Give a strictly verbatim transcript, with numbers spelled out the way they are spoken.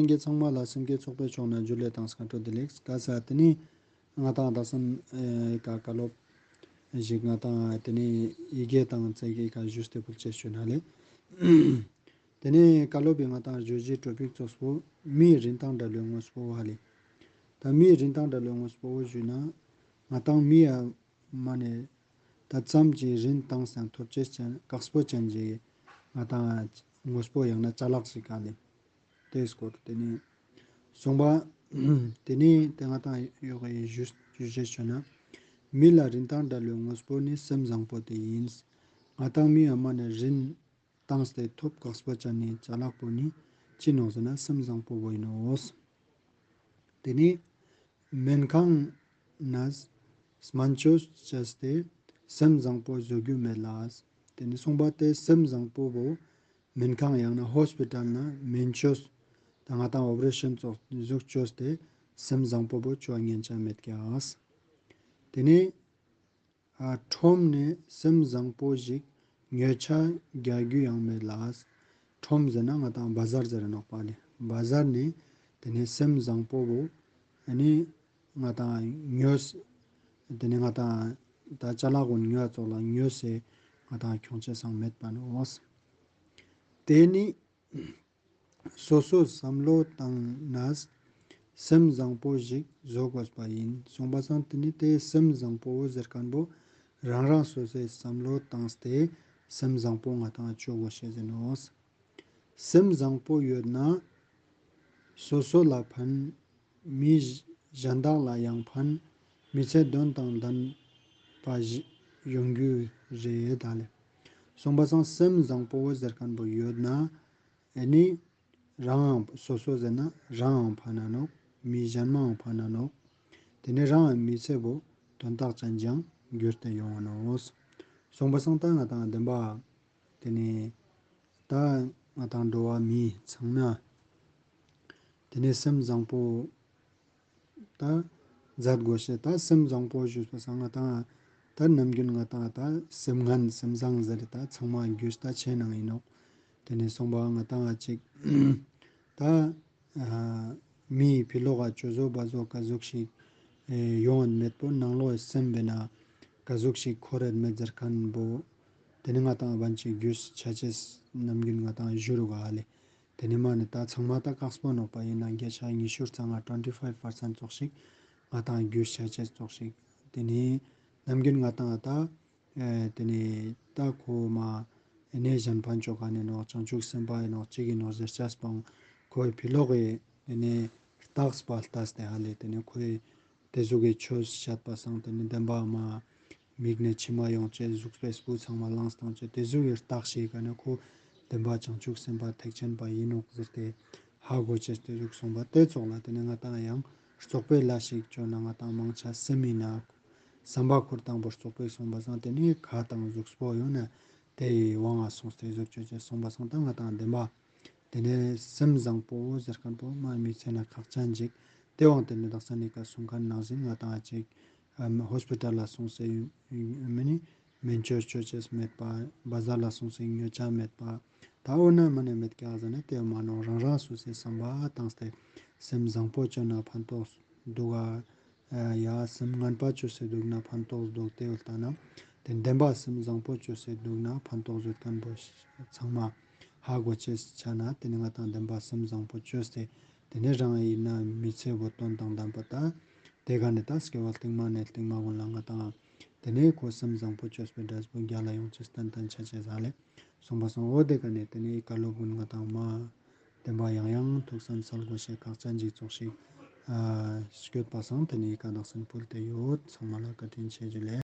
ལྷན་རྒྱས་ཚང་མ་ལ་སེམས་བསྐྱེད་ཚོགས་པའི་ཕྱོགས་ནས་ཇུ་ལེ་དང་སྔ་དྲོ་བདེ་ལེགས། ཀ་ས་ཏེ་ནེ་ང་ཏང་དག་ས་ཨེ་ཀ་བཀའ་སློབ་ཞིག་ང་ཏང་ཏེ་ནེ་ཡི་གེ་དང་ཚིག་གི་ཀ་ཞུས་ཏེ་ཕུལ་ཅེས་ཞུ་ན་ལེ། ཏེ་ནེ་བཀའ་སློབ་པའི་ང་ཏང་བརྗོད་གཞིའི་ཊོ་པིག་ཙོགས་པོ་མིའི་རིན་ཐང་འདྲ་ལོའི་དངོས་པོ་བོ་ཧ་ལེ། ད་མིའི་རིན་ཐང་འདྲ་ལོའི་དངོས་པོ་བོ་ཞུས་ན་ང་ཏང་མི་ཡ་མ་ནེ་ད་ཙམ་གྱི་རིན་ཐང་སང་ཐོབ་ཅེས་ཅན་ཁག་པོ་ཅན་གྱི་ང་ཏང་དངོས་པོ་ཡང་ན་ཅ་ལག་ཞིག་ག་ལེ། ཏེ་སྐོར་ཏེ་ནེ་གསུངས་པ། ཏེ་ནེ་ཏེ་ང་ཏང་ཡོག་གི་ཞུ་ཞུ་ཅེས་ཞུ་ན་མི་ལ་རིན་ཐང་འདྲ་ལོའི་དངོས་པོ་ནི་སེམས་བཟང་པོ་དེ་ཡིན། ང་ཏང་མི་ཡ་མ་ནེ་རིན་བཏང་སྟེ་ཐོབ་ཁག་པོ་ཅན་ནི་ཅ་ལག་པོ་ནི་ཅི་ནོག་ཟེར་ན་སེམས་བཟང་པོ་བོ་ཡིན་ནོག། ཏེ་ནེ་སྨན་ཁང་ནས་སྨན་བཅོས་བྱས་ཏེ་སེམས་བཟང་པོ་བཟོ་རྒྱུ་མེད་ལ། ཏེ་ནེ་གསུངས་པ་ཏེ་སེམས་བཟང་པོ་བོ་སྨན་ཁང་ཡང་ན་ཧོས་པི་ཊལ་ནས་སྨན་བཅོས་ད་ང་ཏང་ཨོ་པ་རེ་ཤན་ཙོགས་ཟུག་བཅོས་ཏེ་སེམས་བཟང་པོ་བོ་བཅོ་ཉན་ཆ་མེད་ཀྱག། ཏེ་ནེ་ཨ་ཁྲོམ་ནེ་སེམས་བཟང་པོ་ཞིག་ཉོ་ཆ་རྒྱག་རྒྱུ་ཡང་མེད་ལ། ཁྲོམ་ཟེར་ན་ང་ཏང་བ་ཟར་ཟེར་ནོག་པ་ལེ། བ་ཟར་ནེ་ཏེ་ནེ་སེམས་བཟང་པོ་བོ་ཨ་ནི་ང་ཏང་ཉོས། ཏེ་ནེ་ང་ཏང་ད་ཅ་ལག་གུན་ཉོ་ཙོགས་ལ་ཉོས་སེ་ང་ཏང་ཁྱོང་ཅེས་སང་མེད་པ་ནོག། ཏེ་ནེ་སོ་སོ་བསམ་བློ་བཏང་ནས་སེམས་བཟང་པོ་ཞིག་བཟོ་དགོས་པ་ཡིན། གསུངས་པ་སང་ཏེ་ནེ་ཏེ་སེམས་བཟང་པོ་ཟེར་ཁན་བོ་རང་རང་སོ་སོའི་བསམ་བློ་བཏང་སྟེ་སེམས་བཟང་པོ་ང་ཏང་བཅོ་དགོས་ཤེས་ཡིན་ནོག། སེམས་བཟང་པོ་ཡོད་ན་སོ་སོ་ལ་ཕན། མི་གཞན་དག་ལ་ཡང་ཕན། མི་ཚེ་དོན་དང་ལྡན་པ་ཞིག་ཡོང་རྒྱུ་རེད་ད་ལེ། གསུངས་པ་སང་སེམས་བཟང་པོ་ཟེར་ཁན་བོ་ཡོད་ན་ཨ་ནི་རང་སོ་སོ་ཟེར་ན་རང་ཕན་ན་ནོག། མི་གཞན་མའང་ཕན་ན་ནོག། ཏེ་ནེ་རང་མི་ཚེ་བོ་དོན་དག་ཅན་ཅིག་གྱུར་ཏེ་ཡོང་ང་ནོག། གསུངས་པ་སང་ད་ང་ཏང་བདེན་པ་ཏེ་ནེ་ད་ང་ཏང་འགྲོ་བ་མི་ཚང་མ་ཏེ་ནེ་སེམས་བཟང་པོ་ད་མཛད་དགོས་ཤེས། ད་སེམས་བཟང་པོ་ཞུས་པ་སང་ང་ཏང་ད་ནམ་རྒྱུན་ང་ཏང་ད་སེམས་ངན་སེམས་བཟང་ཟེར་ད་ཚང་མ་རྒྱུས་ད་ཆེ་ནང་ཡིན་ནོག། ཏེ་ནེ་གསུངས་པ་ང་ཏང་ཅིག་ད་ཨ་མིའི་ཕི་ལོག་ག་ཅོ་བཟོ་བ་བཟོ་ཀ་ཟུག་ཞིག་ཨེ་ཡོང་ཡོད་མེད་པོ་ནང་ལོགས་སེམས་པའི་ནང་ཀ་ཟུག་ཞིག་འཁོར་ཡོད་མེད་ཟེར་ཁན་བོ་ཏེ་ནེ་ང་ཏང་བན་ཅིག་རྒྱུས་ཆ་ཅེས་ནམ་རྒྱུན་ང་ཏང་ཞུ་རུ་ག་ལེ། ཏེ་ནེ་མ་ནེ་ད་ཚང་མ་ད་ཁག་པོ་ནོག་པ་ཡིན་ན་བརྒྱ་ཆ་ཉི་ཤུ་རྩ་ལྔ་ཊུ་ཝེན་ཊི་ཕའིབ་པར་སེན་ཊ་ཙོགས་ཤིག་ང་ཏང་རྒྱུས་ཆ་ཅེས་ཙོགས་ཤིག་ཏེ་ནེ་ནམ་རྒྱུན་ང་ཏང་ད་ཨེ་ཏེ་ནེ་ད་ཁོ་མ་ཨེ་ནེ་གཞན་ཕན་ཅོ་ཁན་ནི་ནོག་བྱང་ཆུབ་སེམས་དཔའ་ཡིན་ནོག་ཅིག་ཡིན་ནོག་ཟེར་ཅེས་པོ་ཁོའི་ཕི་ལོག་གི་ཨེ་ནེ་རྟགས་པ་ལྟས་ཏེ་ཧ་ལེ་ཏེ་ནེ་ཁོའི་ཏེ་ཟུག་གི་ཆོས་བཤད་པ་སང་ཏེ་ནེ་བདེན་པ་མ་མིག་ནེ་མཆི་མ་ཡོང་ཅེས་གཟུགས་པོའི་སྤུ་ཚང་མ་ལངས་བཏང་ཅེས་ཏེ་ཟུག་གི་རྟགས་ཤིག་ག་ནེ་ཁོ་བདེན་པ་བྱང་ཆུབ་སེམས་དཔའ་ཐེག་ཆེན་པ་ཡིན་ནོག་ཟེར་ཏེ་ཧ་གོ་ཅེས་ཏེ་ཟུག་གསུངས་པ་ཏེ་ཙོགས་ལ་ཏེ་ནེ་ང་ཏང་ཡང་རྩོག་པའི་ལས་ཤིག་ཅོ་ན་ང་ཏང་མང་ཆེ་སེམས་ཡིན་ན་བསམ་པ་འཁོར་དང་པོ་རྩོག་པའི་གསུངས་པ་སང་ཏེ་ནེ་ཁ་དང་གཟུགས་པོ་ཡོང་ན་ཏེའི་དབང་ང་སོང་སྟེ་ཟུག་ཅོ་ཅེས་གསུངས་པ་སང་ད་ང་ཏང་བདེན་པ་ཏེ་ནེ་སེམས་བཟང་པོ་ཟེར་ཁན་བོ་མ་མི་ཚེ་ན་ཁག་ཅན་ཅིག་ཏེ་དབང་ཏེ་ནེ་དག་ས་ནེ་ཀ་གསུང་ཁན་ནང་བཞིན་ང་ཏང་ཅིག་ཨ་ཧོས་པི་ཊལ་ལ་སོང་སེ་མི་ནི་སྨན་བཅོས་ཅོ་ཅེས་མེད་པ། བ་ཟར་ལ་སོང་སེ་ཉོ་ཆ་མེད་པ། ད་འོ་ན་མ་ནེ་མེད་ཀྱག་ཟེར་ན་ཏེ་མ་ནོག། རང་རང་སོ་སོའི་བསམ་པ་བཏང་སྟེ་སེམས་བཟང་པོ་ཅོ་ན་ཕན་ཐོགས་འདུག་ག། ཡ་སེམས་ངན་པ་ཅོས་སེ་འདུག་ན་ཕན་ཐོགས་འདུག་ཏེ་འོ་ལྟ་ན་ཏེ་བདེན་པ་སེམས་བཟང་པོ་ཅོས་སེ་འདུག་ན་ཕན་ཐོགས་ཡོད་ཁན་བོ་ཚང་མ་ཧ་གོ་ཅེས་ཆ་ན་ཏེ་ནེ་ང་ཏང་བདེན་པ་སེམས་བཟང་པོ་ཅོས་ཏེ་ཏེ་ནེ་རང་ཡིན་ན་མི་ཚེ་བོ་དོན་དང་ལྡན་པ་ད་ཏེ་ག་ནེ་ད་སྐྱེ་བ་སྟིང་མ་ནེ་སྟིང་མ་གུན་ལ་ང་ཏང་ཏེ་ནེ་ཁོ་སེམས་བཟང་པོ་ཅོས་པའི་འབྲས་བུ་རྒྱལ་ལ་ཡོང་ཅེས་ཏན་ཏན་ཆ་ཅེས་ཧ་ལེ། གསུངས་པ་སང་འོ་ཏེ་ག་ནེ་ཏེ་ནེ་ཨི་ཀ་ལོ་གུན་ང་ཏང་མ་བདེན་པ་ཡང་ཡང་ཐུགས་བསམ་སལ་དགོས་ཤེས་ཁག་ཅན་ཅིག་ཙོགས་ཤིག་ཨ་སྐྱོད་པ་སང་ཏེ་ནེ་ཨི་ཀ་དག་སན་ཕུལ་ཏེ་ཡོད། ཚང་མ་ལ་བཀའ་དྲིན་ཆེ་ཇུ་ལེ།